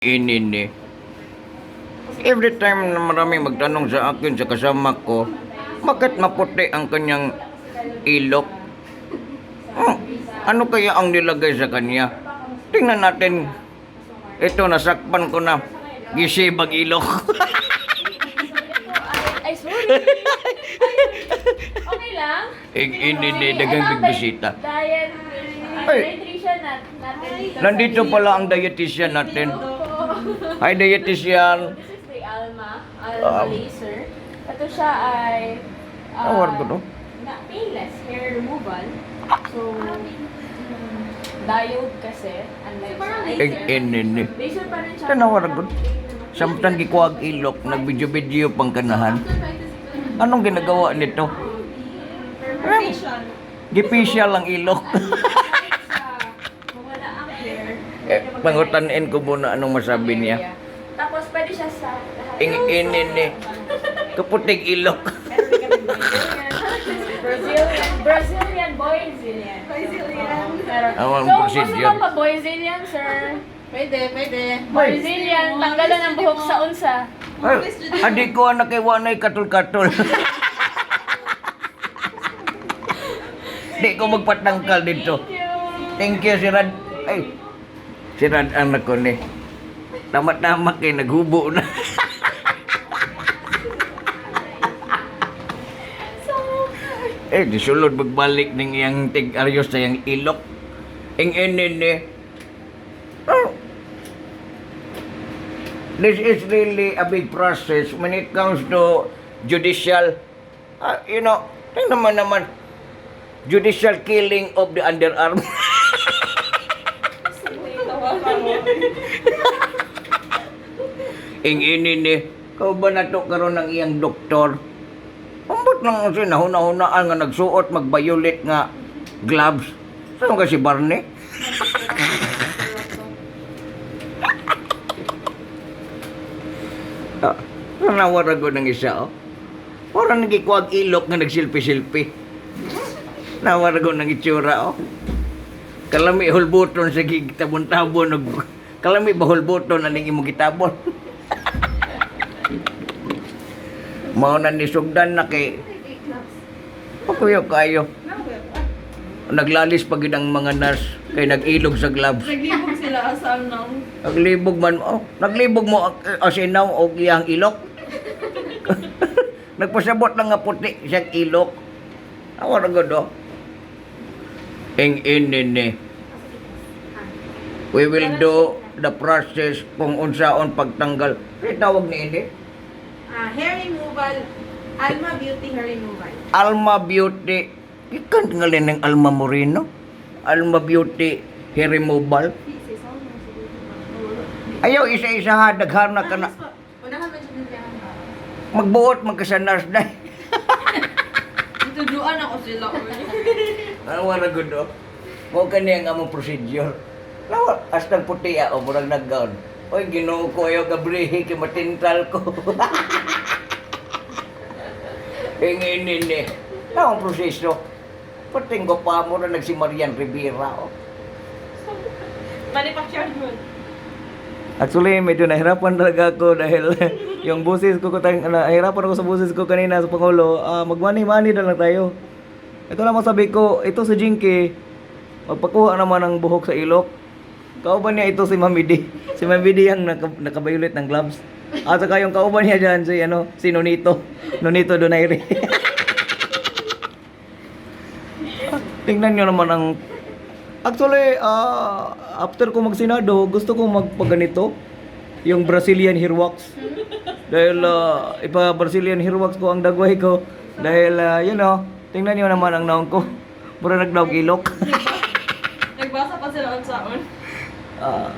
Inini. Every time na marami magtanong sa akin sa kasama ko, bakit maputi ang kanyang ilok? Ano kaya ang nilagay sa kanya? Tingnan natin. Ito, nasakpan ko na. Gisibag ilok. Ay, sorry. Okay lang? Inini, Sige, dagang ito ang bigbisita. Diet, Ay. dietitian natin dito sa Nandito gym. pala ang dietitian natin. Hi, dietitian. This is the Alma, Alma Laser. Ito siya ay Award ko to. Na, painless hair removal. So, diode kasi. Unlike sa Ing inini. laser pa rin siya. Tanawa ra gud. Samtang gikuag ilok, nagbidyo-video pang kanahan. Anong ginagawa nito? Gipisya lang ilok. Mawala ang hair. Eh, pangutanin ko muna anong masabi niya. Tapos pwede siya sa lahat. Ing inini. Kaputig ilok. Brazilian, Brazilian, Boyzilian. Brazilian. Meron. Ang So, gusto procedure. mo pa Boyzilian, sir? Pwede, pwede. Brazilian, tanggalan ang buhok sa unsa. Ay, adi ko anak kay wanay katol-katol. Di ko magpatangkal dito. Thank you. Thank you, si Rad. Ay, si Rad ang nako ni. Tama-tama kay naghubo na. Eh, di sulod magbalik ning iyang tig-aryos sa iyang ilok. Ing inini. Oh. This is really a big process when it comes to judicial, tingnan naman naman, judicial killing of the underarm. Ing ini ni, kau ba na to karon ang iyang doktor? Ambot lang siya nahuna-hunaan nga nagsuot magbayulit nga gloves. Saan ka si Barney? Ah, nawara ko ng isa, oh. Parang nagikuwag ilok nga nagsilpi-silpi. Nawara ko ng itsura, oh. Kalami hulbuton sa gitabon-tabon. Kalami ba hulbuton aning imong gitabon? Mao na ni sugdan na kay Pakuyo kayo. Naglalis pa gid ang mga nurse kay nag-ilog sa gloves. Naglibog sila asam nang. Naglibog man oh, naglibog mo as inaw og iyang ilok. Nagpasabot lang nga puti siyang ilok. Awa ra gud oh. Ing inini. We will do the process kung unsaon pagtanggal. Ano tawag ni ini? Ah, hair removal. Alma Beauty Hair Removal. Alma Beauty. Ikan ngalin ng Alma Moreno. Alma Beauty Hair Removal. Ayaw isa-isa ha, daghan na ka na. Unahan man siya niya. Magbuot man ka sa nurse dai. Tuduan ako sila. Ano wala gud oh. Mo kani ang among procedure. Lawa hastang puti ah, o murag naggown. Oy, Ginoo ko ayaw gabrihi kay matintal ko. Ingin ni. Lawa ang proseso. Pating ko pa mo na nagsi Marian Rivera oh. Manufactured good. Actually, medyo nahirapan talaga ako dahil yung boses ko, nahirapan ako sa boses ko kanina sa Pangulo. Ah, magmani-mani na lang tayo. Ito lang masabi ko, ito si Jinky, magpakuha naman ng buhok sa ilok. Kauban niya ito si Mami D. Si Mami D ang nakabayulit ng gloves. At saka yung kauban niya dyan, si, ano, si Nonito. Nonito Donaire. Tingnan niyo naman ang. Actually, after ko magsinado, gusto ko magpaganito. Yung Brazilian hair wax. Dahil ipa Brazilian hair wax ko ang dagway ko. Dahil, tingnan niyo naman ang naong ko. Mura nagdaog ilok. Nagbasa pa sila on saon. Ah,